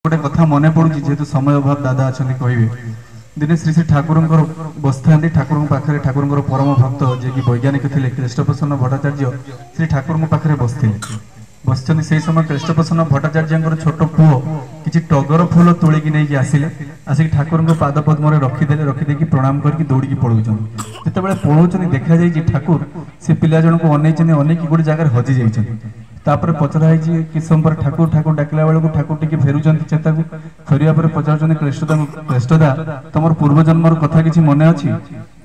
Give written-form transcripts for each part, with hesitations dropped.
ଗୋଟେ କଥା ମନେ ପଡୁଛି, ଯେହେତୁ ସମୟ ଅଭାବ, ଦାଦା ଅଛନ୍ତି କହିବେ। ଦିନେ ଶ୍ରୀ ଶ୍ରୀ ଠାକୁରଙ୍କର ବସିଥାନ୍ତି ଠାକୁରଙ୍କ ପାଖରେ, ଠାକୁରଙ୍କର ପରମ ଭକ୍ତ ଯିଏକି ବୈଜ୍ଞାନିକ ଥିଲେ କ୍ଲେଷ୍ଟପ୍ରସନ୍ନ ଭଟ୍ଟାଚାର୍ଯ୍ୟ ଶ୍ରୀ ଠାକୁରଙ୍କ ପାଖରେ ବସିଥିଲେ, ବସିଛନ୍ତି। ସେଇ ସମୟ କ୍ଲେଷ୍ଟପ୍ରସନ୍ନ ଭଟ୍ଟାଚାର୍ଯ୍ୟଙ୍କର ଛୋଟ ପୁଅ କିଛି ଟଗର ଫୁଲ ତୋଳିକି ନେଇକି ଆସିଲେ, ଆସିକି ଠାକୁରଙ୍କ ପାଦ ପଦ୍ମରେ ରଖିଦେଲେ, ରଖିଦେଇକି ପ୍ରଣାମ କରିକି ଦୌଡ଼ିକି ପଳଉଛନ୍ତି। ଯେତେବେଳେ ପଳଉଛନ୍ତି, ଦେଖାଯାଇଛି ଠାକୁର ସେ ପିଲା ଜଣକୁ ଅନେଇଛନ୍ତି, ଅନେଇକି ଗୋଟେ ଜାଗାରେ ହଜି ଯାଇଛନ୍ତି। ତାପରେ ପଚରା ହେଇଛି କିଛି ସମୟ ପରେ, ଠାକୁର ଠାକୁର ଡାକିଲା ବେଳକୁ ଠାକୁର ଟିକେ ଫେରୁଛନ୍ତି ଚେତାକୁ। ଫେରିବା ପରେ ପଚାରୁଛନ୍ତି କ୍ଲେଷ୍ଟଦାଙ୍କୁ, କ୍ଲେଷ୍ଟଦା, ତମର ପୂର୍ବ ଜନ୍ମର କଥା କିଛି ମନେ ଅଛି?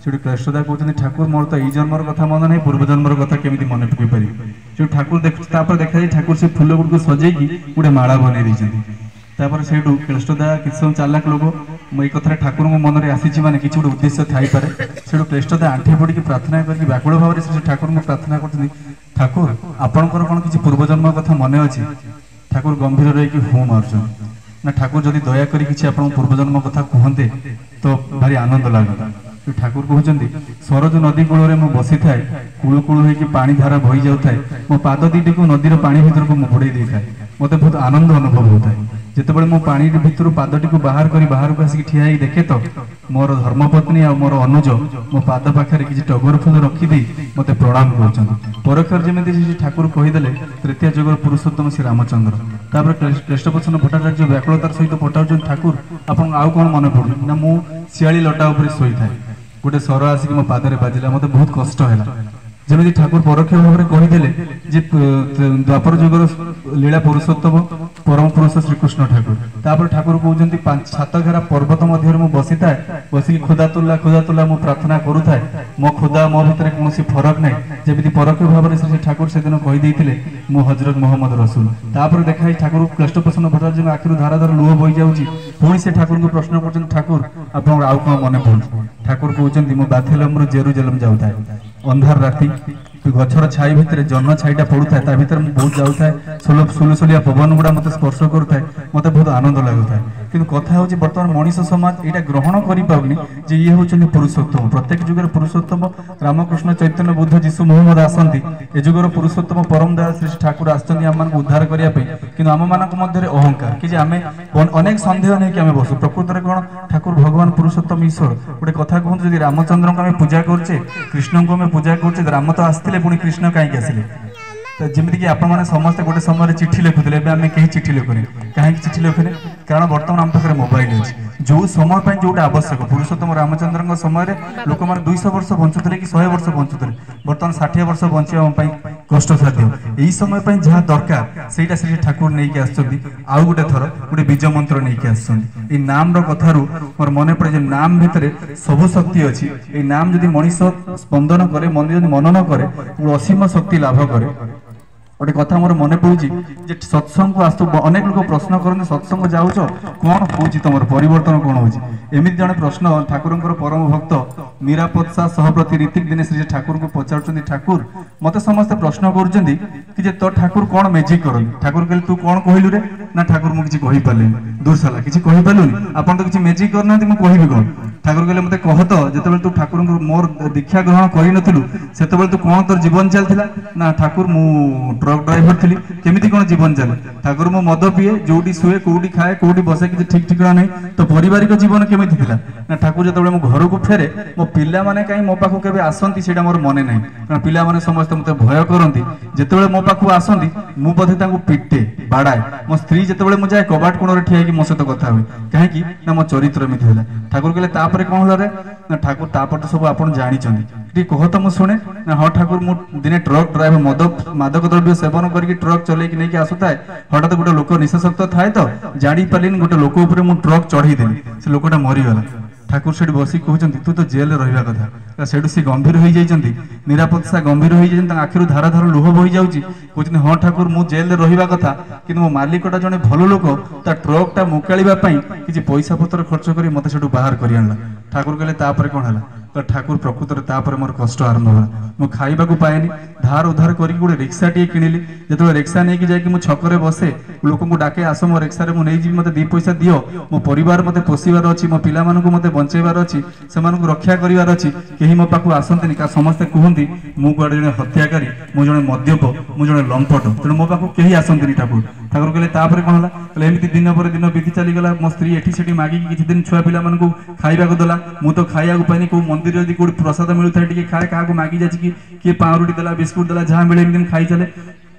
ସେଠୁ କ୍ଲେଷ୍ଟଦା କହୁଛନ୍ତି, ଠାକୁର, ମୋର ତ ଏଇ ଜନ୍ମର କଥା ମନେ ନାହିଁ, ପୂର୍ବ ଜନ୍ମର କଥା କେମିତି ମନେ ପକେଇ ପାରିବି? ସେଠୁ ଠାକୁର ଦେଖୁ, ତାପରେ ଦେଖାଯାଇ ଠାକୁର ସେ ଫୁଲ ଗୁଡ଼ିକୁ ସଜେଇକି ଗୋଟେ ମାଳା ବନେଇ ଦେଇଛନ୍ତି। ତାପରେ ସେଇଠୁ କ୍ଲେଷ୍ଟଦା କିଛି ସମୟ ଚାଲାକ ଲୋକ, ମୁଁ ଏଇ କଥାରେ ଠାକୁରଙ୍କ ମନରେ ଆସିଛି ମାନେ କିଛି ଗୋଟେ ଉଦ୍ଦେଶ୍ୟ ଥାଇପାରେ। ସେଇଠୁ କ୍ଲେଷ୍ଟଦା ଆଣ୍ଠି ପଡ଼ିକି ପ୍ରାର୍ଥନା କରିକି ବ୍ୟାକୁଳ ଭାବରେ ସେ ଠାକୁରଙ୍କୁ ପ୍ରାର୍ଥନା କରୁଛନ୍ତି, ଠାକୁର, ଆପଣଙ୍କର କ'ଣ କିଛି ପୂର୍ବଜନ୍ମ କଥା ମନେ ଅଛି? ଠାକୁର ଗମ୍ଭୀର ରହିକି ହୁଁ ମାରୁଛନ୍ତି। ନା ଠାକୁର, ଯଦି ଦୟାକରି କିଛି ଆପଣଙ୍କ ପୂର୍ବଜନ୍ମ କଥା କୁହନ୍ତେ ତ ଭାରି ଆନନ୍ଦ ଲାଗନ୍ତା। ଠାକୁର କହୁଛନ୍ତି, ସରୋଜ ନଦୀ କୂଳରେ ମୁଁ ବସିଥାଏ, କୁଳୁ କୁଳୁ ହେଇକି ପାଣି ଧାରା ବହି ଯାଉଥାଏ, ମୋ ପାଦ ଦିଟିକୁ ନଦୀର ପାଣି ଭିତରକୁ ମୁଁ ବୁଡେଇ ଦେଇଥାଏ, ମତେ ବହୁତ ଆନନ୍ଦ ଅନୁଭବ ହେଉଥାଏ। ଯେତେବେଳେ ମୁଁ ପାଣି ଭିତରୁ ପାଦଟିକୁ ବାହାର କରି ବାହାରକୁ ଆସିକି ଠିଆ ହେଇକି ଦେଖେ ତ ମୋର ଧର୍ମପତ୍ନୀ ଆଉ ମୋର ଅନୁଜ ମୋ ପାଦ ପାଖରେ କିଛି ଟଗର ଫୁଲ ରଖିଦେଇ ମତେ ପ୍ରଣାମ କରୁଛନ୍ତି। ପରୋକ୍ଷରେ ଯେମିତି ସେ ଠାକୁର କହିଦେଲେ ତ୍ରେତୟା ଯୁଗର ପୁରୁଷୋତ୍ତମ ଶ୍ରୀ ରାମଚନ୍ଦ୍ର। ତାପରେ କ୍ଲେଷ୍ଟପ୍ରସନ୍ନ ଭଟ୍ଟାଚାର୍ଯ୍ୟ ବ୍ୟାକୁଳତାର ସହିତ ପଚାରୁଛନ୍ତି, ଠାକୁର, ଆପଣଙ୍କୁ ଆଉ କଣ ମନେ ପଡୁଛି? ନା ମୁଁ ଶିଆଳି ଲଟା ଉପରେ ଶୋଇଥାଏ, ଗୋଟେ ସର ଆସିକି ମୋ ପାଦରେ ବାଜିଲା, ମତେ ବହୁତ କଷ୍ଟ ହେଲା। ଯେମିତି ଠାକୁର ପରୋକ୍ଷ ଭାବରେ କହିଦେଲେ ଯେ ଦ୍ୱାପର ଯୁଗର ଲୀଳା ପୁରୁଷୋତ୍ତମ ପରମ ପୁରୁଷ ଶ୍ରୀକୃଷ୍ଣ ଠାକୁର। ତାପରେ ଠାକୁର କହୁଛନ୍ତି, 5 7 ଘେରା ପର୍ବତ ମଧ୍ୟରେ ମୁଁ ବସିଥାଏ, ବସିକି ଖୁଦା ତୁଲ୍ଲା ଖୁଦା ତୁଲ୍ଲା ମୁଁ ପ୍ରାର୍ଥନା କରୁଥାଏ, ମୋ ଖୁଦା ମୋ ଭିତରେ କୌଣସି ଫରକ ନାହିଁ। ଯେମିତି ପରୋକ୍ଷ ଭାବରେ ଶ୍ରୀ ଠାକୁର ସେଦିନ କହିଦେଇଥିଲେ ମୁଁ ହଜରତ ମୋହମ୍ମଦ ରସୁଲ। ତାପରେ ଦେଖା ହେଇ ଠାକୁର କ୍ଲେଷ୍ଟପ୍ରସନ୍ନ ଭଟ୍ଟାଚାର୍ଯ୍ୟଙ୍କ ଆଖିରୁ ଧାରା ଧାରା ଲୁହ ବହି ଯାଉଛି। ପୁଣି ସେ ଠାକୁରଙ୍କୁ ପ୍ରଶ୍ନ କରୁଛନ୍ତି, ଠାକୁର, ଆପଣଙ୍କର ଆଉ କଣ ମନେ ପଡୁଛି? ଠାକୁର କହୁଛନ୍ତି, ମୁଁ ବାଥେଲମରୁ ଜେରୁଜେଲମ ଯାଉଥାଏ, ଅନ୍ଧାର ରାତି, ଗଛର ଛାଇ ଭିତରେ ଜହ୍ନ ଛାଇଟା ପଡୁଥାଏ, ତା ଭିତରେ ମୁଁ ବହୁତ ଯାଉଥାଏ, ସୁଲୁସୁଲିଆ ପବନ ଗୁଡା ମତେ ସ୍ପର୍ଶ କରୁଥାଏ, ମତେ ବହୁତ ଆନନ୍ଦ ଲାଗୁଥାଏ। କିନ୍ତୁ କଥା ହଉଛି ବର୍ତ୍ତମାନ ମଣିଷ ସମାଜ ଏଇଟା ଗ୍ରହଣ କରିପାରୁନି ଯେ ଇଏ ହଉଛନ୍ତି ପୁରୁଷୋତ୍ତମ। ପ୍ରତ୍ୟେକ ଯୁଗରେ ପୁରୁଷୋତ୍ତମ ରାମକୃଷ୍ଣ, ଚୈତନ୍ୟ, ବୁଦ୍ଧ, ଯୀଶୁ, ମୋହମ୍ମଦ ଆସନ୍ତି। ଏ ଯୁଗର ପୁରୁଷୋତ୍ତମ ପରମ ଦୟାଳ ଶ୍ରୀ ଠାକୁର ଆସିଛନ୍ତି ଆମମାନଙ୍କୁ ଉଦ୍ଧାର କରିବା ପାଇଁ। କିନ୍ତୁ ଆମମାନଙ୍କ ମଧ୍ୟରେ ଅହଙ୍କାର କି ଯେ ଆମେ ଅନେକ ସନ୍ଦେହ ନେଇକି ଆମେ ବସୁ। ପ୍ରକୃତରେ କଣ ଠାକୁର ଭଗବାନ ପୁରୁଷୋତ୍ତମ ଈଶ୍ୱର? ଗୋଟେ କଥା କୁହନ୍ତୁ, ଯଦି ରାମଚନ୍ଦ୍ରଙ୍କୁ ଆମେ ପୂଜା କରୁଛେ, କୃଷ୍ଣଙ୍କୁ ଆମେ ପୂଜା କରୁଛେ, ରାମ ତ ଆସିଥିଲେ, ପୁଣି କୃଷ୍ଣ କାହିଁକି ଆସିଲେ? ତ ଯେମିତିକି ଆପଣମାନେ ସମସ୍ତେ ଗୋଟେ ସମୟରେ ଚିଠି ଲେଖୁଥିଲେ, ଏବେ ଆମେ କେହି ଚିଠି ଲେଖୁନେ। କାହିଁକି ଚିଠି ଲେଖୁନେ? କାରଣ ବର୍ତ୍ତମାନ ଆମ ପାଖରେ ମୋବାଇଲ ଅଛି। ଯୋଉ ସମୟ ପାଇଁ ଯୋଉଟା ଆବଶ୍ୟକ। ପୁରୁଷୋତ୍ତମ ରାମଚନ୍ଦ୍ରଙ୍କ ସମୟରେ ଲୋକମାନେ 200 ବର୍ଷ ବଞ୍ଚୁଥିଲେ କି 100 ବର୍ଷ ବଞ୍ଚୁଥିଲେ, ବର୍ତ୍ତମାନ 60 ବର୍ଷ ବଞ୍ଚିବା ଆମ ପାଇଁ କଷ୍ଟସାଧ୍ୟ। ଏଇ ସମୟ ପାଇଁ ଯାହା ଦରକାର ସେଇଟା ଶ୍ରୀ ଠାକୁର ନେଇକି ଆସିଛନ୍ତି। ଆଉ ଗୋଟେ ଥର ଗୋଟେ ବୀଜ ମନ୍ତ୍ର ନେଇକି ଆସିଛନ୍ତି। ଏଇ ନାମର କଥାରୁ ମୋର ମନେ ପଡେ ଯେ ନାମ ଭିତରେ ସବୁ ଶକ୍ତି ଅଛି। ଏଇ ନାମ ଯଦି ମଣିଷ ସ୍ପନ୍ଦନ କରେ, ମନ ଯଦି ମନନ କରେ, ଗୋଟେ ଅସୀମ ଶକ୍ତି ଲାଭ କରେ। ଗୋଟେ କଥା ମୋର ମନେ ପଡୁଛି ଯେ ସତ୍ସଙ୍ଗକୁ ଆସୁ ଅନେକ ଲୋକ ପ୍ରଶ୍ନ କରନ୍ତି, ସତ୍ସଙ୍ଗ ଯାଉଛ, କଣ ହଉଛି, ତମର ପରିବର୍ତ୍ତନ କଣ ହଉଛି? ଏମିତି ଜଣେ ପ୍ରଶ୍ନ ଠାକୁରଙ୍କର ପରମ ଭକ୍ତ ନିରାପଦ ସା ସହପ୍ରତି ରୀତିକ ଦିନେ ଶ୍ରୀ ଠାକୁରଙ୍କୁ ପଚାରୁଛନ୍ତି, ଠାକୁର, ମତେ ସମସ୍ତେ ପ୍ରଶ୍ନ କରୁଛନ୍ତି କି ଯେ ତୋ ଠାକୁର କଣ ମେଜିକ କରନ୍ତି? ଠାକୁର କହିଲେ, ତୁ କଣ କହିଲୁ ରେ? ନା ଠାକୁର, ମୁଁ କିଛି କହିପାରିଲିନି। ଦୂରସାଲା, କିଛି କହିପାରିଲୁନି? ଆପଣ ତ କିଛି ମେଜିକ କରିନାହାନ୍ତି, ମୁଁ କହିବି କଣ? ଠାକୁର କହିଲେ, ମତେ କହ ତ, ଯେତେବେଳେ ତୁ ଠାକୁରଙ୍କୁ ମୋର ଦୀକ୍ଷା ଗ୍ରହଣ କରିନଥିଲୁ ସେତେବେଳେ ତୁ କଣ ତୋର ଜୀବନ ଚାଲିଥିଲା? ନା ଠାକୁର, ମୁଁ ଟ୍ରକ୍ ଡ୍ରାଇଭର ଥିଲି। କେମିତି କଣ ଜୀବନ ଚାଲେ? ଠାକୁର, ମୁଁ ମଦ ପିଏ, ଯୋଉଠି ଶୁଏ, କୋଉଠି ଖାଏ, କୋଉଠି ବସେ, କିଛି ଠିକ ଠିକଣା ନାହିଁ। ତ ପାରିବାରିକ ଜୀବନ କେମିତି ଥିଲା? ନା ଠାକୁର, ଯେତେବେଳେ ମୁଁ ଘରକୁ ଫେରେ ମୋ ପିଲାମାନେ କାହିଁ ମୋ ପାଖକୁ କେବେ ଆସନ୍ତି ସେଇଟା ମୋର ମନେ ନାହିଁ, କାରଣ ପିଲାମାନେ ସମସ୍ତେ ମତେ ଭୟ କରନ୍ତି। ଯେତେବେଳେ ମୋ ପାଖକୁ ଆସନ୍ତି ମୁଁ ବୋଧେ ତାଙ୍କୁ ପିଟେ, ବାଡାଏ। ମୋ ସ୍ତ୍ରୀ ଯେତେବେଳେ ମୁଁ ଯାଏ କବାଟ କୋଣରେ ଠିଆ ହେଇକି ମୋ ସହିତ କଥା ହୁଏ। କାହିଁକି? ନା ମୋ ଚରିତ୍ର ଏମିତି ହେଲା। ଠାକୁର କହିଲେ, ତାପରେ କଣ ହେଲା ରେ? ନା ଠାକୁର, ତାପରେ ତ ସବୁ ଆପଣ ଜାଣିଛନ୍ତି, ଟିକେ କହ ତ ମୁଁ ଶୁଣେ। ନା ହଁ ଠାକୁର, ମୁଁ ଦିନେ ଟ୍ରକ୍ ଡ୍ରାଇଭର ମଦ ମାଦକ ଦ୍ରବ୍ୟ ସେବନ କରିକି ଟ୍ରକ୍ ଚଲେଇକି ନେଇକି ଆସୁଥାଏ। ହଠାତ୍ ଗୋଟେ ଲୋକ ନିଶାସକ୍ତ ଥାଏ ତ ଜାଣିପାରିଲିନି, ଗୋଟେ ଲୋକ ଉପରେ ମୁଁ ଟ୍ରକ୍ ଚଢେଇ ଦେଲି, ସେ ଲୋକଟା ମରିଗଲା। ଠାକୁର ସେଠି ବସିକି କହୁଛନ୍ତି, ତୁ ତ ଜେଲରେ ରହିବା କଥା। ସେଇଠୁ ସେ ଗମ୍ଭୀର ହେଇଯାଇଛନ୍ତି, ନିରାପଦ ସା ଗମ୍ଭୀର ହେଇଯାଇଛନ୍ତି, ତାଙ୍କ ଆଖିରୁ ଧାର ଧାର ଲୁହ ବହି ଯାଉଛି। କହୁଛନ୍ତି, ହଁ ଠାକୁର, ମୁଁ ଜେଲରେ ରହିବା କଥା, କିନ୍ତୁ ମୋ ମାଲିକଟା ଜଣେ ଭଲ ଲୋକ, ତା ଟ୍ରକଟା ମୁକାଳିବା ପାଇଁ କିଛି ପଇସା ପତ୍ର ଖର୍ଚ୍ଚ କରି ମତେ ସେଠୁ ବାହାର କରି ଆଣିଲା। ଠାକୁର କହିଲେ ତାପରେ କ'ଣ ହେଲା? ତ ଠାକୁର ପ୍ରକୃତରେ ତାପରେ ମୋର କଷ୍ଟ ଆରମ୍ଭ ହେଲା। ମୁଁ ଖାଇବାକୁ ପାଏନି, ଧାର ଉଧାର କରିକି ଗୋଟେ ରିକ୍ସାଟିଏ କିଣିଲି। ଯେତେବେଳେ ରିକ୍ସା ନେଇକି ଯାଇକି ମୁଁ ଛକରେ ବସେ, ଲୋକଙ୍କୁ ଡାକେ, ଆସ ମୋ ରିକ୍ସାରେ ମୁଁ ନେଇଯିବି, ମୋତେ 2 ପଇସା ଦିଅ, ମୋ ପରିବାର ମୋତେ ପୋଷିବାର ଅଛି, ମୋ ପିଲାମାନଙ୍କୁ ମୋତେ ବଞ୍ଚେଇବାର ଅଛି, ସେମାନଙ୍କୁ ରକ୍ଷା କରିବାର ଅଛି। କେହି ମୋ ପାଖକୁ ଆସନ୍ତିନି, କାରଣ ସମସ୍ତେ କୁହନ୍ତି ମୁଁ କୁଆଡ଼େ ଜଣେ ହତ୍ୟାକାରୀ, ମୁଁ ଜଣେ ମଦ୍ୟପ, ମୁଁ ଜଣେ ଲମ୍ପଟ, ତେଣୁ ମୋ ପାଖକୁ କେହି ଆସନ୍ତିନି। ଠାକୁର କହିଲେ ତାପରେ କ'ଣ ହେଲା? କହିଲେ ଏମିତି ଦିନ ପରେ ଦିନ ବିତି ଚାଲିଗଲା। ମୋ ସ୍ତ୍ରୀ ଏଠି ସେଠି ମାଗିକି କିଛି ଦିନ ଛୁଆ ପିଲାମାନଙ୍କୁ ଖାଇବାକୁ ଦେଲା, ମୁଁ ତ ଖାଇବାକୁ ପାଇନି। କୋଉ ମନ୍ଦିର ଯଦି କୋଉଠି ପ୍ରସାଦ ମିଳୁଥାଏ ଟିକେ ଖାଏ, କାହାକୁ ମାଗି ଯାଚିକି କିଏ ପାଉଁରୁଟି ଦେଲା, ବିସ୍କୁଟ ଦେଲା, ଯାହା ମିଳେ ଏମିତି ଖାଇ ଚାଲେ।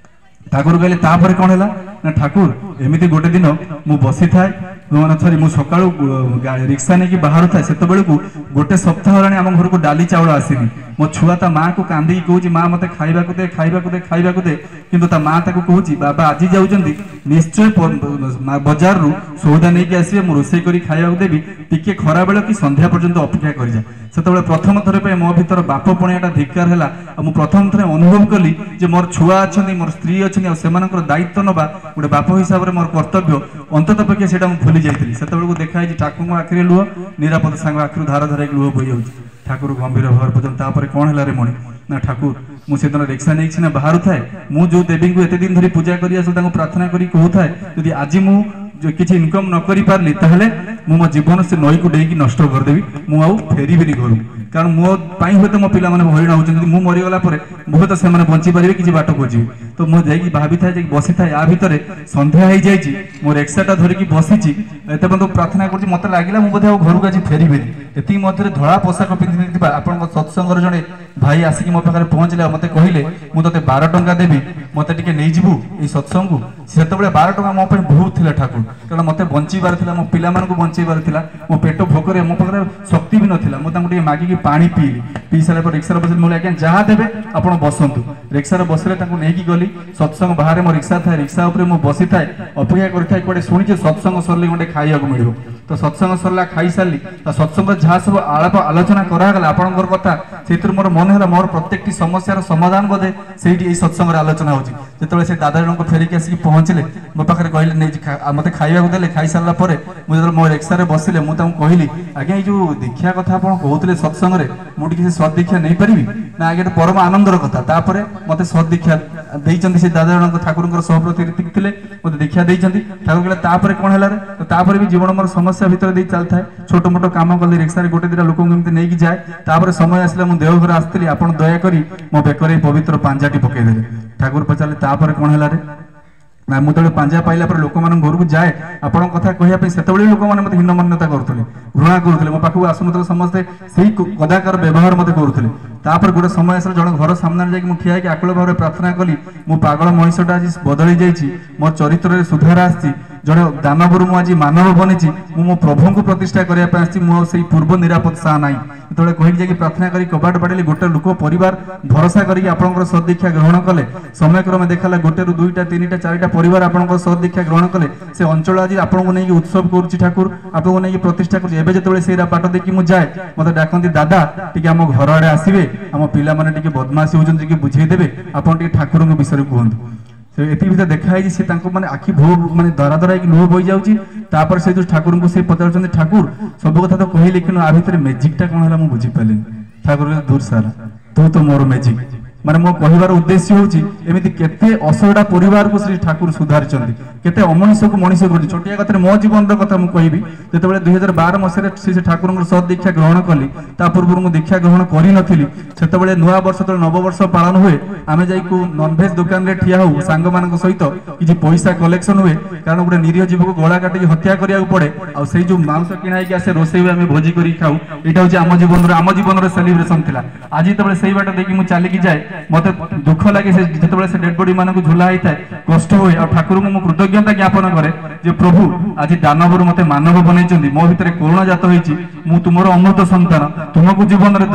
ଠାକୁର କହିଲେ ତାପରେ କ'ଣ ହେଲା? ନା ଠାକୁର ଏମିତି ଗୋଟେ ଦିନ ମୁଁ ବସିଥାଏ, ମାନେ ସରି ମୁଁ ସକାଳୁ ରିକ୍ସା ନେଇକି ବାହାରୁଥାଏ, ସେତେବେଳକୁ ଗୋଟେ ସପ୍ତାହ ହେଲାଣି ଆମ ଘରକୁ ଡାଲି ଚାଉଳ ଆସିନି। ମୋ ଛୁଆ ତା ମାଆକୁ କାନ୍ଦିକି କହୁଛି, ମା ମତେ ଖାଇବାକୁ ଦେ, ଖାଇବାକୁ ଦେ, ଖାଇବାକୁ ଦେ। କିନ୍ତୁ ତା ମା ତାକୁ କହୁଛି, ବାବା ଆଜି ଯାଉଛନ୍ତି, ନିଶ୍ଚୟ ବଜାରରୁ ସଉଦା ନେଇକି ଆସିବେ, ମୁଁ ରୋଷେଇ କରି ଖାଇବାକୁ ଦେବି, ଟିକେ ଖରାବେଳ କି ସନ୍ଧ୍ୟା ପର୍ଯ୍ୟନ୍ତ ଅପେକ୍ଷା କରିଯା। ସେତେବେଳେ ପ୍ରଥମ ଥର ପାଇଁ ମୋ ଭିତର ବାପ ପଣିଆଟା ଧିକ୍କାର ହେଲା, ଆଉ ମୁଁ ପ୍ରଥମ ଥର ଅନୁଭବ କଲି ଯେ ମୋର ଛୁଆ ଅଛନ୍ତି, ମୋର ସ୍ତ୍ରୀ ଅଛନ୍ତି, ଆଉ ସେମାନଙ୍କର ଦାୟିତ୍ୱ ନେବା ଗୋଟେ ବାପ ହିସାବରେ ମୋର କର୍ତ୍ତବ୍ୟ। ଅନ୍ତତଃ ପକ୍ଷେ ସେଇଟା ମୁଁ ଭୁଲି ଯାଇଥିଲି। ସେତେବେଳକୁ ଦେଖା ହେଇଛି ଠାକୁରଙ୍କ ଆଖିରେ ଲୁହ, ନିରାପଦ ସାଙ୍ଗ ଆଖିରୁ ଧାର ଧାର ହେଇକି ଲୁହ ବୋହି ଯାଉଛି। ଠାକୁର ଗମ୍ଭୀର ଭାବରେ ପଚାରନ୍ତି ତାପରେ କ'ଣ ହେଲା ରେ ମଣି? ନା ଠାକୁର ମୁଁ ସେଦିନ ରିକ୍ସା ନେଇକି ସିନା ବାହାରୁଥାଏ, ମୁଁ ଯୋଉ ଦେବୀଙ୍କୁ ଏତେ ଦିନ ଧରି ପୂଜା କରି ଆସୁଥିଲି, ତାଙ୍କୁ ପ୍ରାର୍ଥନା କରି କହୁଥାଏ, ଯଦି ଆଜି ମୁଁ କିଛି ଇନକମ୍ ନ କରିପାରିଲି ତାହେଲେ ମୁଁ ମୋ ଜୀବନ ସେ ନଈକୁ ଡେଇଁକି ନଷ୍ଟ କରିଦେବି, ମୁଁ ଆଉ ଫେରିବିନି ଘରକୁ। କାରଣ ମୋ ପାଇଁ ହୁଏତ ମୋ ପିଲାମାନେ ହଇରାଣ ହଉଛନ୍ତି, ମୁଁ ମରିଗଲା ପରେ ହୁଏତ ସେମାନେ ବଞ୍ଚିପାରିବେ, କିଛି ବାଟ ଖୋଜିବେ। ତ ମୁଁ ଯାଇକି ଭାବିଥାଏ, ଯାଇକି ବସିଥାଏ, ୟା ଭିତରେ ସନ୍ଧ୍ୟା ହେଇଯାଇଛି, ମୋ ରିକ୍ସାଟା ଧରିକି ବସିଛି, ଏତେ ପର୍ଯ୍ୟନ୍ତ ପ୍ରାର୍ଥନା କରୁଛି, ମତେ ଲାଗିଲା ମୁଁ ବୋଧେ ଆଉ ଘରକୁ ଆଜି ଫେରିବିନି। ଏତିକି ମଧ୍ୟରେ ଧଳା ପୋଷାକ ପିନ୍ଧିଥିବା ଆପଣଙ୍କ ସତ୍ସଙ୍ଗର ଜଣେ ଭାଇ ଆସିକି ମୋ ପାଖରେ ପହଞ୍ଚିଲେ ଆଉ ମତେ କହିଲେ, ମୁଁ ତତେ 12 ଟଙ୍କା ଦେବି, ମତେ ଟିକେ ନେଇଯିବୁ ଏଇ ସତ୍ସଙ୍ଗକୁ। ସେତେବେଳେ 12 ଟଙ୍କା ମୋ ପାଇଁ ବହୁତ ଥିଲା ଠାକୁର, କାରଣ ମତେ ବଞ୍ଚିବାର ଥିଲା, ମୋ ପିଲାମାନଙ୍କୁ ବଞ୍ଚେଇବାର ଥିଲା। ମୋ ପେଟ ଭୋକରେ ମୋ ପାଖରେ ଶକ୍ତି ବି ନଥିଲା। ମୁଁ ତାଙ୍କୁ ଟିକେ ମାଗିକି ପାଣି ପିଇଲି। ପିଇ ସାରିଲା ପରେ ରିକ୍ସାରେ ବସିଲି। ମୁଁ ଆଜ୍ଞା ଯାହା ଦେବେ ଆପଣ ବସନ୍ତୁ। ରିକ୍ସାରେ ବସିଲେ, ତାଙ୍କୁ ନେଇକି ଗଲି ସତ୍ସଙ୍ଗ ବାହାରେ। ମୋ ରିକ୍ସା ଥାଏ, ରିକ୍ସା ଉପରେ ମୁଁ ବସିଥାଏ, ଅପେକ୍ଷା କରିଥାଏ, କୁଆଡ଼େ ଶୁଣିଛି ସତ୍ସଙ୍ଗ ସରିଲେ ଗୋଟେ ଖାଇବାକୁ ମିଳିବ। ତ ସତ୍ସଙ୍ଗ ସରିଲା, ଖାଇସାରିଲି। ତ ସତ୍ସଙ୍ଗ ଯାହା ସବୁ ଆଳାପ ଆଲୋଚନା କରାଗଲା ଆପଣଙ୍କର କଥା, ସେଇଥିରୁ ମୋର ମନେ ହେଲା ମୋର ପ୍ରତ୍ୟେକଟି ସମସ୍ୟାର ସମାଧାନ ବୋଧେ ସେଇଠି ଏଇ ସତ୍ସଙ୍ଗରେ ଆଲୋଚନା ହଉଛି। ଯେତେବେଳେ ସେ ଦାଦା ଜଣଙ୍କ ଫେରିକି ଆସିକି ପହଞ୍ଚିଲେ ମୋ ପାଖରେ, କହିଲେ ନେଇ ମତେ ଖାଇବାକୁ ଦେଲେ। ଖାଇସାରିଲା ପରେ ମୁଁ ଯେତେବେଳେ ମୋ ରିକ୍ସାରେ ବସିଲେ, ମୁଁ ତାଙ୍କୁ କହିଲି, ଆଜ୍ଞା ଏଇ ଯୋଉ ଦୀକ୍ଷା କଥା ଆପଣ କହୁଥିଲେ ସତ୍ସଙ୍ଗରେ, ମୁଁ ଟିକେ ସେ ସଦୀକ୍ଷା ନେଇପାରିବି? ନା ଆଜ୍ଞା, ଏଟା ପରମ ଆନନ୍ଦର କଥା। ତାପରେ ମତେ ସଦୀକ୍ଷା ଦେଇଛନ୍ତି ସେ ଦାଦା ଜଣଙ୍କ, ଠାକୁରଙ୍କର ସହପ୍ରତି ଥିଲେ, ମତେ ଦୀକ୍ଷା ଦେଇଛନ୍ତି। ଠାକୁର କହିଲେ ତାପରେ କ'ଣ ହେଲା ରେ? ତାପରେ ବି ଜୀବନ ମୋର ସମସ୍ୟା ଭିତରେ ଦେଇ ଚାଲିଥାଏ। ଛୋଟ ମୋଟ କାମ କଲି, ରିକ୍ସାରେ ଗୋଟେ ଦିଟା ଲୋକଙ୍କୁ ଏମିତି ନେଇକି ଯାଏ। ତାପରେ ସମୟ ଆସିଲା, ମୁଁ ଦେଓଘର ଆସିଥିଲି, ଆପଣ ଦୟାକରି ମୋ ବେକରେ ଏଇ ପବିତ୍ର ପାଞ୍ଜାଟି ପକେଇଦେଲେ। ଠାକୁର ପଚାରିଲେ ତାପରେ କ'ଣ ହେଲା ରେ? ନା ମୁଁ ଯେତେବେଳେ ପାଞ୍ଜା ପାଇଲା ପରେ ଲୋକମାନଙ୍କ ଘରକୁ ଯାଏ ଆପଣଙ୍କ କଥା କହିବା ପାଇଁ, ସେତେବେଳେ ବି ଲୋକମାନେ ମତେ ହୀନମନ୍ୟତା କରୁଥିଲେ, ଘୃଣା କରୁଥିଲେ, ମୋ ପାଖକୁ ଆସୁନଥିଲେ, ସମସ୍ତେ ସେଇ କଦାକାର ବ୍ୟବହାର ମତେ କରୁଥିଲେ। ତାପରେ ଗୋଟେ ସମୟ ଆସିଲା, ଜଣେ ଘର ସାମ୍ନାରେ ଯାଇକି ମୁଁ ଠିଆ ହେଇକି ଆକୁଳ ଭାବରେ ପ୍ରାର୍ଥନା କଲି, ମୁଁ ପାଗଳ ମଣିଷଟା ଆଜି ବଦଳି ଯାଇଛି, ମୋ ଚରିତ୍ରରେ ସୁଧାର ଆସିଛି, ଜଣେ ଦାନବରୁ ମୁଁ ଆଜି ମାନବ ବନିଛି, ମୁଁ ମୋ ପ୍ରଭୁଙ୍କୁ ପ୍ରତିଷ୍ଠା କରିବା ପାଇଁ ଆସିଛି, ମୁଁ ଆଉ ସେଇ ପୂର୍ବ ନିରାପଦ ସାହା ନାହିଁ। ଯେତେବେଳେ କହିକି ଯାଇକି ପ୍ରାର୍ଥନା କରି କବାଟ ବାଡ଼େଇଲି, ଗୋଟେ ଲୋକ ପରିବାର ଭରସା କରିକି ଆପଣଙ୍କର ସଦୀକ୍ଷା ଗ୍ରହଣ କଲେ। ସମୟକ୍ରମେ ଦେଖାଲା ଗୋଟେରୁ 2ଟା, 3ଟା, 4ଟା ପରିବାର ଆପଣଙ୍କର ସଦୀକ୍ଷା ଗ୍ରହଣ କଲେ। ସେ ଅଞ୍ଚଳ ଆଜି ଆପଣଙ୍କୁ ନେଇକି ଉତ୍ସବ କରୁଛି, ଠାକୁର ଆପଣଙ୍କୁ ନେଇକି ପ୍ରତିଷ୍ଠା କରୁଛି। ଏବେ ଯେତେବେଳେ ସେଇ ବାଟ ଦେଇକି ମୁଁ ଯାଏ, ମତେ ଡାକନ୍ତି, ଦାଦା ଟିକେ ଆମ ଘର ଆଡେ ଆସିବେ, ଆମ ପିଲାମାନେ ଟିକେ ବଦମାସି ହଉଛନ୍ତି, ଟିକେ ବୁଝେଇଦେବେ, ଆପଣ ଟିକେ ଠାକୁରଙ୍କ ବିଷୟରେ କୁହନ୍ତୁ। ସେ ଏତିକି ଭିତରେ ଦେଖା ହେଇଛି ସେ ତାଙ୍କ ମାନେ ଆଖି ଭୋ ମାନେ ଧରା ଧରା ହେଇକି ଲୁହ ବୋହି ଯାଉଛି। ତାପରେ ସେ ଯୋଉ ଠାକୁରଙ୍କୁ ସେ ପଚାରୁଛନ୍ତି, ଠାକୁର ସବୁ କଥା ତ କହିଲେ, କିନ୍ତୁ ଆ ଭିତରେ ମେଜିକଟା କଣ ହେଲା ମୁଁ ବୁଝିପାରିଲିନି। ଠାକୁର କହିଲେ, ଦୂର ସାରା, ତୁ ତ ମୋର ମେଜିକ। ମାନେ ମୋ କହିବାର ଉଦ୍ଦେଶ୍ୟ ହଉଛି ଏମିତି କେତେ ଅସରଡ଼ା ପରିବାରକୁ ଶ୍ରୀ ଠାକୁର ସୁଧାରିଛନ୍ତି, କେତେ ଅମଣିଷକୁ ମଣିଷ କରୁଛି। ଛୋଟିଆ କଥାରେ ମୋ ଜୀବନର କଥା ମୁଁ କହିବି। ଯେତେବେଳେ 2012 ମସିହାରେ ଶ୍ରୀ ଶ୍ରୀ ଠାକୁରଙ୍କର ସଦ୍ ଦୀକ୍ଷା ଗ୍ରହଣ କଲି, ତା ପୂର୍ବରୁ ମୁଁ ଦୀକ୍ଷା ଗ୍ରହଣ କରିନଥିଲି। ସେତେବେଳେ ନୂଆ ବର୍ଷ ଯେତେବେଳେ ନବବର୍ଷ ପାଳନ ହୁଏ, ଆମେ ଯାଇ କୋଉ ନନଭେଜ ଦୋକାନରେ ଠିଆ ହଉ ସାଙ୍ଗମାନଙ୍କ ସହିତ, କିଛି ପଇସା କଲେକ୍ସନ ହୁଏ, କାରଣ ଗୋଟେ ନିରୀହ ଜୀବକୁ ଗଳା କାଟିକି ହତ୍ୟା କରିବାକୁ ପଡେ, ଆଉ ସେଇ ଯୋଉ ମାଂସ କିଣା ହେଇକି ଆସେ, ରୋଷେଇ ହୁଏ, ଆମେ ଭୋଜି କରିକି ଖାଉ। ଏଇଟା ହଉଛି ଆମ ଜୀବନର ସେଲିବ୍ରେସନ ଥିଲା। ଆଜି ଯେତେବେଳେ ସେଇ ବାଟ ଦେଇକି ମୁଁ ଚାଲିକି ଯାଏ, ମତେ ଦୁଃଖ ଲାଗେ। ସେ ଯେତେବେଳେ ସେ ଡେଡ୍ ବଡି ମାନଙ୍କୁ ଝୁଲା ହେଇଥାଏ, କଷ୍ଟ ହୁଏ। ଆଉ ଠାକୁରଙ୍କୁ ମୁଁ କୃତଜ୍ଞତା ଜ୍ଞାପନ କରେ ଯେ ପ୍ରଭୁ ଆଜି ଦାନବରୁ ମତେ ମାନବ ବନେଇଛନ୍ତି, ମୋ ଭିତରେ କରୁଣା ଜାତ ହେଇଛି, ମୁଁ ତୁମର ଅମୃତ ସନ୍ତାନ, ତୁମକୁ ଜୀବନରେ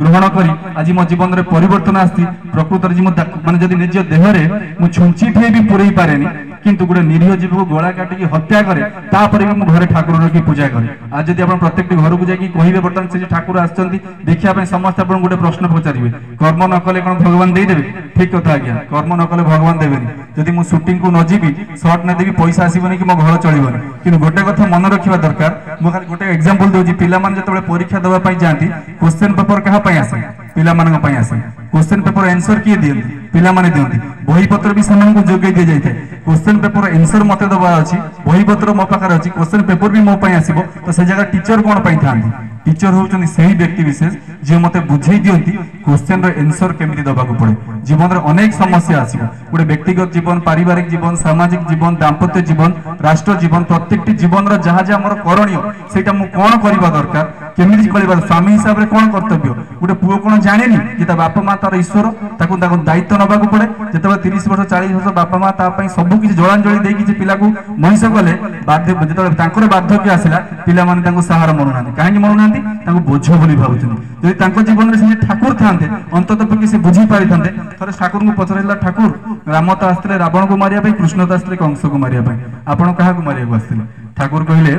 ଗ୍ରହଣ କରି ଆଜି ମୋ ଜୀବନରେ ପରିବର୍ତ୍ତନ ଆସିଛି। ପ୍ରକୃତରେ ମୁଁ ମାନେ ଯଦି ନିଜ ଦେହରେ ମୁଁ ଛୁଞ୍ଚିଟିଏ ବି ପୁରେଇ ପାରେନି, କିନ୍ତୁ ଗୋଟେ ନିରୀହ ଜୀବକୁ ଗଳା କାଟିକି ହତ୍ୟା କରେ, ତାପରେ ବି ମୁଁ ଘରେ ଠାକୁର ରଖି ପୂଜା କରେ। ଆଉ ଯଦି ଆପଣ ପ୍ରତ୍ୟେକଟି ଘରକୁ ଯାଇକି କହିବେ ବର୍ତ୍ତମାନ ସେ ଠାକୁର ଆସିଛନ୍ତି ଦେଖିବା ପାଇଁ, ସମସ୍ତେ ଆପଣଙ୍କୁ ଗୋଟେ ପ୍ରଶ୍ନ ପଚାରିବେ, କର୍ମ ନ କଲେ କଣ ଭଗବାନ ଦେଇଦେବେ? ଠିକ କଥା ଆଜ୍ଞା, କର୍ମ ନ କଲେ ଭଗବାନ ଦେବେନି। ଯଦି ମୁଁ ସୁଟିଂକୁ ନ ଯିବି, ସର୍ଟ ନ ଦେବି, ପଇସା ଆସିବନି କି ମୋ ଘର ଚଳିବନି। କିନ୍ତୁ ଗୋଟେ କଥା ମନେ ରଖିବା ଦରକାର, ମୁଁ ଖାଲି ଗୋଟେ ଏକ୍ସାମ୍ପଲ ଦଉଛି। ପିଲାମାନେ ଯେତେବେଳେ ପରୀକ୍ଷା ଦେବା ପାଇଁ ଯାଆନ୍ତି, କ୍ୱେଶ୍ଚନ ପେପର କାହା ପାଇଁ ଆସେ? ପିଲାମାନଙ୍କ ପାଇଁ ଆସେ। କ୍ୱେଶ୍ଚନ ପେପର ଆନ୍ସର କିଏ ଦିଅନ୍ତି? ପିଲାମାନେ ଦିଅନ୍ତି। ବହିପତ୍ର ବି ସେମାନଙ୍କୁ ଯୋଗାଇ ଦିଆଯାଇଥାଏ। କ୍ୱେଶ୍ଚନ ପେପର ଆନ୍ସର ମତେ ଦେବାର ଅଛି, ବହିପତ୍ର ମୋ ପାଖରେ ଅଛି, କ୍ୱେଶ୍ଚନ ପେପର ବି ମୋ ପାଇଁ ଆସିବ, ତ ସେ ଜାଗାରେ ଟିଚର କଣ ପାଇଁ ଥାନ୍ତି? ଟିଚର ହଉଛନ୍ତି ସେହି ବ୍ୟକ୍ତି ବିଶେଷ ଯିଏ ମତେ ବୁଝେଇ ଦିଅନ୍ତି କ୍ୱେଶ୍ଚନର ଆନ୍ସର କେମିତି ଦେବାକୁ ପଡେ। ଜୀବନରେ ଅନେକ ସମସ୍ୟା ଆସିବ, ଗୋଟେ ବ୍ୟକ୍ତିଗତ ଜୀବନ, ପାରିବାରିକ ଜୀବନ, ସାମାଜିକ ଜୀବନ, ଦାମ୍ପତ୍ୟ ଜୀବନ, ରାଷ୍ଟ୍ର ଜୀବନ, ପ୍ରତ୍ୟେକଟି ଜୀବନର ଯାହା ଯାହା ଆମର କରଣୀୟ, ସେଇଟା ମୁଁ କଣ କରିବା ଦରକାର, କେମିତି କରିବା, ସ୍ୱାମୀ ହିସାବରେ କଣ କର୍ତ୍ତବ୍ୟ। ଗୋଟେ ପୁଅ କଣ ଜାଣେନି ଯେ ତା ବାପା ମା ତାର ଈଶ୍ୱର, ତାକୁ ତାକୁ ଦାୟିତ୍ୱ ନେବାକୁ ପଡେ। ଯେତେବେଳେ 30 ବର୍ଷ 40 ବର୍ଷ ବାପା ମା ତା ପାଇଁ ସବୁ କିଛି ଜଳାଞ୍ଜଳି ଦେଇକି ସେ ପିଲାକୁ ମଣିଷ କଲେ, ବାଧ୍ୟ ଯେତେବେଳେ ତାଙ୍କର ବାର୍ଦ୍ଧକ୍ୟ ଆସିଲା, ପିଲାମାନେ ତାଙ୍କୁ ସାହାରା ମଣୁନାହାନ୍ତି। କାହିଁକି ମଣୁନାହାନ୍ତି? ତାଙ୍କୁ ବୋଝ ବୋଲି ଭାବୁଛନ୍ତି। ଯଦି ତାଙ୍କ ଜୀବନରେ ସେ ଠାକୁର ଥାନ୍ତେ, ଅନ୍ତତଃ ପକ୍ଷେ ସେ ବୁଝି ପାରିଥାନ୍ତେ। ଥରେ ଠାକୁରଙ୍କୁ ପଚରାଇଲା, ଠାକୁର ରାମ ତ ଆସିଥିଲେ ରାବଣକୁ ମାରିବା ପାଇଁ, କୃଷ୍ଣ ତ ଆସିଥିଲେ କଂସକୁ ମାରିବା ପାଇଁ, ଆପଣ କାହାକୁ ମାରିବାକୁ ଆସିଥିଲେ? ଠାକୁର କହିଲେ,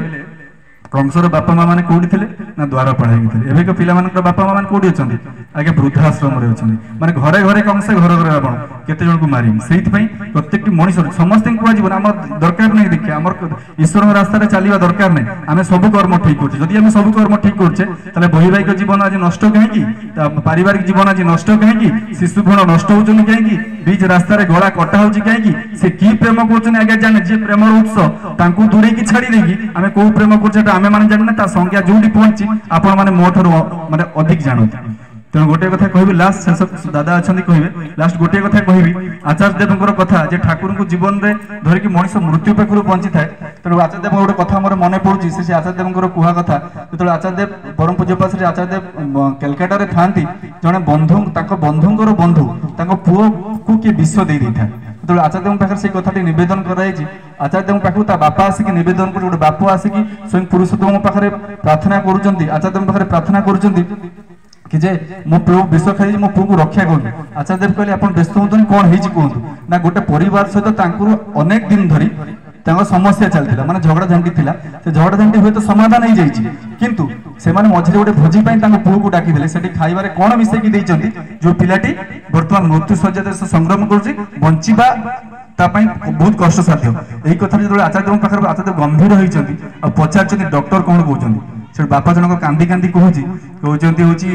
କଂସର ବାପା ମା ମାନେ କୋଉଠି ଥିଲେ? ନା ଦ୍ୱାରପାଳ ହେଇକି ଥିଲେ। ଏବେକା ପିଲାମାନଙ୍କର ବାପା ମା ମାନେ କୋଉଠି ଅଛନ୍ତି? ଆଜ୍ଞା ବୃଦ୍ଧାଶ୍ରମରେ ଅଛନ୍ତି। ମାନେ ଘରେ ଘରେ କଂସ, ଘରେ ଘରେ ରାବଣ, କେତେ ଜଣକୁ ମାରିବି? ସେଇଥିପାଇଁ ପ୍ରତ୍ୟେକଟି ମଣିଷ, ସମସ୍ତଙ୍କୁ କୁହାଯିବ ନା, ଆମର ଦରକାର ନାହିଁ ଦେଖିବା, ଆମର ଈଶ୍ୱରଙ୍କ ରାସ୍ତାରେ ଚାଲିବା ଦରକାର ନାହିଁ, ଆମେ ସବୁ କର୍ମ ଠିକ କରୁଛେ। ଯଦି ଆମେ ସବୁ କର୍ମ ଠିକ କରୁଛେ, ତାହେଲେ ବୈବାହିକ ଜୀବନ ଆଜି ନଷ୍ଟ କାହିଁକି? ପାରିବାରିକ ଜୀବନ ଆଜି ନଷ୍ଟ କାହିଁକି? ଶିଶୁ ଭ୍ରୂଣ ନଷ୍ଟ ହଉଛନ୍ତି କାହିଁକି? ବିଚ ରାସ୍ତାରେ ଗଳା କଟା ହଉଛି କାହିଁକି? ସେ କି ପ୍ରେମ କରୁଛନ୍ତି ଆଜ୍ଞା ଜାଣେ? ଯିଏ ପ୍ରେମର ଉତ୍ସ ତାଙ୍କୁ ଦୂରେଇକି ଛାଡି ଦେଇକି ଆମେ କୋଉ ପ୍ରେମ କରୁଛେ ସେଟା ଆମେ ମାନେ ଜାଣିନା। ତା ସଂଜ୍ଞା ଯୋଉଠି ପହଞ୍ଚି ଆପଣ ମାନେ ମୋ ଠାରୁ ମାନେ ଅଧିକ ଜାଣନ୍ତି। ତେଣୁ ଗୋଟିଏ କଥା କହିବି ଲାଷ୍ଟ, ଶେଷ ଦାଦା ଅଛନ୍ତି କହିବେ, ଲାଷ୍ଟ ଗୋଟିଏ କଥା କହିବି, ଆଚାର୍ଯ୍ୟ ଦେବଙ୍କର କଥା ଯେ ଠାକୁରଙ୍କୁ ଜୀବନରେ ଧରିକି ମଣିଷ ମୃତ୍ୟୁ ପାଖରୁ ବଞ୍ଚିଥାଏ। ତେଣୁ ଆଚାର୍ଯ୍ୟ ଦେବଙ୍କ ଗୋଟେ କଥା ମୋର ମନେ ପଡୁଛି, ସେ ଆଚାର୍ଯ୍ୟ ଦେବଙ୍କର କୁହା କଥା। ଯେତେବେଳେ ଆଚାର୍ଯ୍ୟ ଦେବ ପରମ ପୂଜ୍ୟପାଦ ଶ୍ରୀ ଆଚାର୍ଯ୍ୟ ଦେବ କାଲକାଟାରେ ଥାନ୍ତି, ଜଣେ ବନ୍ଧୁ, ତାଙ୍କ ବନ୍ଧୁଙ୍କର ବନ୍ଧୁ, ତାଙ୍କ ପୁଅକୁ କିଏ ବିଷ ଦେଇ ଦେଇଥାଏ। ଯେତେବେଳେ ଆଚାର୍ଯ୍ୟଙ୍କ ପାଖରେ ସେଇ କଥାଟି ନିବେଦନ କରାଯାଇଛି, ଆଚାର୍ଯ୍ୟଙ୍କ ପାଖକୁ ତା ବାପା ଆସିକି ନିବେଦନ କରୁଛି। ଗୋଟେ ବାପ ଆସିକି ସ୍ୱୟଂ ପୁରୁଷୋତ୍ତମଙ୍କ ପାଖରେ ପ୍ରାର୍ଥନା କରୁଛନ୍ତି, ଆଚାର୍ଯ୍ୟଙ୍କ ପାଖରେ ପ୍ରାର୍ଥନା କରୁଛନ୍ତି କି ଯେ ମୋ ପୁଅ ବିଷ ଖାଇଛି, ମୋ ପୁଅକୁ ରକ୍ଷା କରନ୍ତୁ। ଆଚାର୍ଯ୍ୟଦେବ କହିଲେ, ଆପଣ ବ୍ୟସ୍ତ ହୁଅନ୍ତୁନି, କଣ ହେଇଛି କୁହନ୍ତୁ। ନା ଗୋଟେ ପରିବାର ସହିତ ତାଙ୍କର ଅନେକ ଦିନ ଧରି ତାଙ୍କ ସମସ୍ୟା ଚାଲିଥିଲା, ମାନେ ଝଗଡ଼ା ଝାଣ୍ଟି ଥିଲା। ସେ ଝଗଡ଼ା ଝାଣ୍ଟି ହୁଏତ ସମାଧାନ ହେଇଯାଇଛି, କିନ୍ତୁ ସେମାନେ ମଝିରେ ଗୋଟେ ଭୋଜି ପାଇଁ ତାଙ୍କ ପୁଅକୁ ଡାକିଥିଲେ। ସେଠି ଖାଇବାରେ କଣ ମିଶେଇକି ଦେଇଛନ୍ତି, ଯୋଉ ପିଲାଟି ବର୍ତ୍ତମାନ ମୃତ୍ୟୁ ଶଯ୍ୟାରେ ସଂଗ୍ରାମ କରୁଛି, ବଞ୍ଚିବା ତା ପାଇଁ ବହୁତ କଷ୍ଟସାଧ୍ୟ। ଏଇ କଥା ଯେତେବେଳେ ଆଚାର୍ଯ୍ୟଙ୍କ ପାଖରେ, ଆଚାର୍ଯ୍ୟ ଗମ୍ଭୀର ହେଇଛନ୍ତି ଆଉ ପଚାରିଛନ୍ତି, ଡକ୍ଟର କଣ କହୁଛନ୍ତି? ସେଠୁ ବାପା ଜଣକ କାନ୍ଦି କାନ୍ଦି କହୁଛନ୍ତି ହଉଛି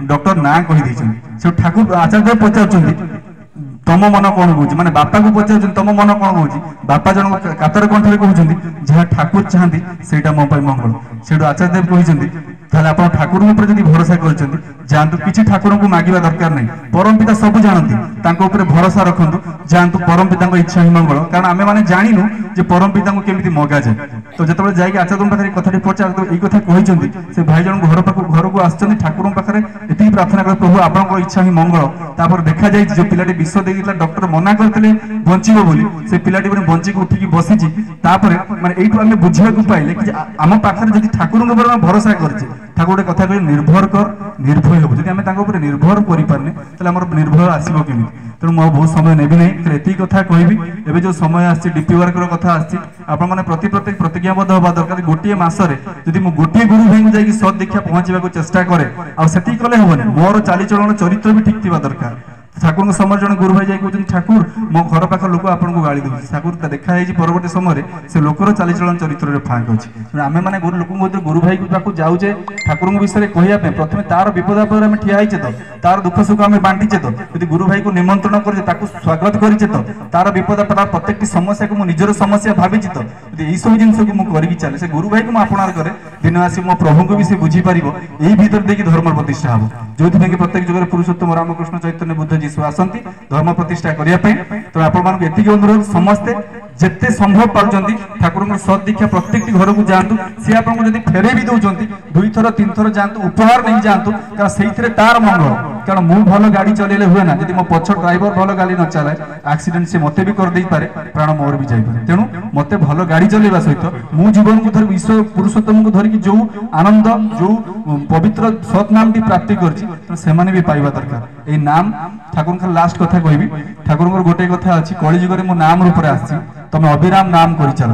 ଡକ୍ଟର ନାଁ କହିଦେଇଛନ୍ତି। ସେଠୁ ଠାକୁର ଆଚାର୍ଯ୍ୟ ପଚାରୁଛନ୍ତି, ତମ ମନ କଣ କହୁଛି? ମାନେ ବାପାକୁ ପଚାରୁଛନ୍ତି, ତମ ମନ କଣ କହୁଛି? ବାପା ଜଣକ କାତର କଣ୍ଠରେ କହୁଛନ୍ତି, ଯାହା ଠାକୁର ଚାହାନ୍ତି ସେଇଟା ମୋ ପାଇଁ ମଙ୍ଗଳ। ସେଠୁ ଆଚାର୍ଯ୍ୟଦେବ କହିଛନ୍ତି, ତାହେଲେ ଆପଣ ଠାକୁରଙ୍କ ଉପରେ ଯଦି ଭରସା କରିଛନ୍ତି ଯାଆନ୍ତୁ, କିଛି ଠାକୁରଙ୍କୁ ମାଗିବା ଦରକାର ନାହିଁ, ପରମ ପିତା ସବୁ ଜାଣନ୍ତି, ତାଙ୍କ ଉପରେ ଭରସା ରଖନ୍ତୁ, ଯାଆନ୍ତୁ, ପରମ ପିତାଙ୍କ ଇଚ୍ଛା ହିଁ ମଙ୍ଗଳ। କାରଣ ଆମେ ମାନେ ଜାଣିନୁ ଯେ ପରମ ପିତାଙ୍କୁ କେମିତି ମଗାଯାଏ। ତ ଯେତେବେଳେ ଯାଇକି ଆଚାର୍ଯ୍ୟଙ୍କ ପାଖରେ କଥାଟି ପଚାର, ଏଇ କଥା କହିଛନ୍ତି, ସେ ଭାଇ ଜଣଙ୍କ ଘର ପାଖକୁ ଘରକୁ ଆସିଛନ୍ତି, ଠାକୁରଙ୍କ ପାଖରେ ଏତିକି ପ୍ରାର୍ଥନା କଲେ, ପ୍ରଭୁ ଆପଣଙ୍କ ଇଚ୍ଛା ହିଁ ମଙ୍ଗଳ। ତାପରେ ଦେଖାଯାଇଛି ଯୋଉ ପିଲାଟି ବିଷ ଦେଇଥିଲା, ଡକ୍ଟର ମନା କରିଥିଲେ ବଞ୍ଚିବ ବୋଲି, ସେ ପିଲାଟି ପୁଣି ବଞ୍ଚିକି ଉଠିକି ବସିଛି। ତାପରେ ମାନେ ଏଇଠୁ ଆମେ ବୁଝିବାକୁ ପାଇଲେ କି ଆମ ପାଖରେ ଯଦି ଠାକୁରଙ୍କ ଉପରେ ଆମେ ଭରସା କରିଛେ, ଠାକୁର ଗୋଟେ କଥା କହିଲେ, ନିର୍ଭର କର ନିର୍ଭୟ ହବୁ। ଯଦି ଆମେ ତାଙ୍କ ଉପରେ ନିର୍ଭର କରିପାରୁନେ, ତାହେଲେ ଆମର ନିର୍ଭୟ ଆସିବ କେମିତି? ତେଣୁ ମୁଁ ଆଉ ବହୁତ ସମୟ ନେବି ନାହିଁ, ଏତିକି କଥା କହିବି। ଏବେ ଯୋଉ ସମୟ ଆସିଛି, ଡିପି ୱାର୍କର କଥା ଆସିଛି, ଆପଣମାନେ ପ୍ରତି ପ୍ରତ୍ୟେକ ପ୍ରତିଜ୍ଞାବଦ୍ଧ ହେବା ଦରକାର। ଗୋଟିଏ ମାସରେ ଯଦି ମୁଁ ଗୋଟିଏ ଗୁରୁ ଭାଇଙ୍କୁ ଯାଇକି ସତ୍ ଦୀକ୍ଷା ପହଞ୍ଚିବାକୁ ଚେଷ୍ଟା କରେ, ଆଉ ସେତିକି କଲେ ହବନି, ମୋର ଚାଲିଚଳନ ଚରିତ୍ର ବି ଠିକ ଥିବା ଦରକାର। ଠାକୁରଙ୍କ ସମୟରେ ଜଣେ ଗୁରୁ ଭାଇ ଯାଇ କହୁଛନ୍ତି, ଠାକୁର ମୋ ଘର ପାଖ ଲୋକ ଆପଣଙ୍କୁ ଗାଳି ଦଉଛି। ଠାକୁର ଦେଖା ହେଇଛି ପରବର୍ତ୍ତୀ ସମୟରେ ସେ ଲୋକର ଚାଲିଚଳନ ଚରିତ୍ରରେ ଫାଙ୍କ ଅଛି। ତେଣୁ ଆମେ ମାନେ ଗୁରୁ ଲୋକଙ୍କୁ ଗୁରୁ ଭାଇ ପାଖକୁ ଯାଉଛେ ଠାକୁରଙ୍କ ବିଷୟରେ କହିବା ପାଇଁ, ପ୍ରଥମେ ତାର ବିପଦ ଆପଦରେ ଆମେ ଠିଆ ହେଇଛେ ତ, ତାର ଦୁଃଖ ସୁଖ ଆମେ ବାଣ୍ଟିଛେ ତ, ଯଦି ଗୁରୁ ଭାଇକୁ ନିମନ୍ତ୍ରଣ କରିଛେ, ତାକୁ ସ୍ୱାଗତ କରିଛେ ତ, ତାର ବିପଦ ତାର ପ୍ରତ୍ୟେକଟି ସମସ୍ୟାକୁ ମୁଁ ନିଜର ସମସ୍ୟା ଭାବିଛି ତ, ଯଦି ଏଇସବୁ ଜିନିଷକୁ ମୁଁ କରିକି ଚାଲେ, ସେ ଗୁରୁ ଭାଇକୁ ମୁଁ ଆପଣାର କରେ, ଦିନ ଆସି ମୋ ପ୍ରଭୁଙ୍କୁ ବି ସେ ବୁଝିପାରିବ। ଏଇ ଭିତରେ ଦେଇକି ଧର୍ମ ପ୍ରତିଷ୍ଠା ହବ, ଯୋଉଥିପାଇଁ କି ପ୍ରତ୍ୟେକ ଯୁଗରେ ପୁରୁଷୋତ୍ତମ ରାମକୃଷ୍ଣ ଚୈତନ୍ୟ ବୁଦ୍ଧ ଯୀଶୁ ଆସନ୍ତି ଧର୍ମ ପ୍ରତିଷ୍ଠା କରିବା ପାଇଁ। ତେଣୁ ଆପଣମାନଙ୍କୁ ଏତିକି ଅନୁରୋଧ, ସମସ୍ତେ ଯେତେ ସମ୍ଭବ ପାରୁଛନ୍ତି ଠାକୁରଙ୍କର ସତ୍ ଦୀକ୍ଷା ପ୍ରତ୍ୟେକଟି ଘରକୁ ଯାଆନ୍ତୁ। ସିଏ ଆପଣଙ୍କୁ ଯଦି ଫେରେଇ ବି ଦଉଛନ୍ତି, 2ଥର 3ଥର ଯାଆନ୍ତୁ, ଉପହାର ନେଇ ଯାଆନ୍ତୁ, କାରଣ ସେଇଥିରେ ତାର ମଙ୍ଗଳ। କାରଣ ମୁଁ ଭଲ ଗାଡି ଚଲେଇଲେ ହୁଏ ନା, ଯଦି ମୋ ପଛ ଡ୍ରାଇଭର ଭଲ ଗାଡି ନ ଚଲାଏ, ଆକ୍ସିଡେଣ୍ଟ ସେ ମତେ ବି କରିଦେଇପାରେ, ପ୍ରାଣ ମୋର ବି ଯାଇପାରେ। ତେଣୁ ମତେ ଭଲ ଗାଡି ଚଲେଇବା ସହିତ ମୁଁ ଜୀବନକୁ ଧରି ଈଶ୍ୱର ପୁରୁଷୋତ୍ତମଙ୍କୁ ଧରିକି ଯୋଉ ଆନନ୍ଦ, ଯୋଉ ପବିତ୍ର ସତ୍ ନାମଟି ପ୍ରାପ୍ତି କରିଛି, ତେଣୁ ସେମାନେ ବି ପାଇବା ଦରକାର ଏଇ ନାମ। ଠାକୁରଙ୍କର ଲାଷ୍ଟ କଥା କହିବି, ଠାକୁରଙ୍କର ଗୋଟେ କଥା ଅଛି, କଳି ଯୁଗରେ ମୁଁ ନାମ ରୂପରେ ଆସିଛି, ତମେ ଅବିରାମ ନାମ କରିଚାଲ।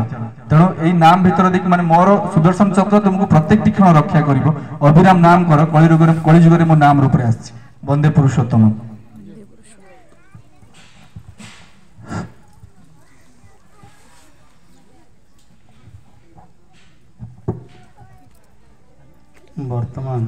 ତେଣୁ ଏଇ ନାମ ଭିତରେ ଦେଇକି ମାନେ ମୋର ସୁଦର୍ଶନ ଚକ୍ର ତୁମକୁ ପ୍ରତ୍ୟେକଟି କ୍ଷଣ ରକ୍ଷା କରିବ। ଅବିରାମ ନାମ କର। କଳିଯୁଗରେ କଳିଯୁଗରେ ମୋ ନାମ ରୂପରେ ଆସିଛି। ବନ୍ଦେ ପୁରୁଷୋତ୍ତମ। ବର୍ତ୍ତମାନ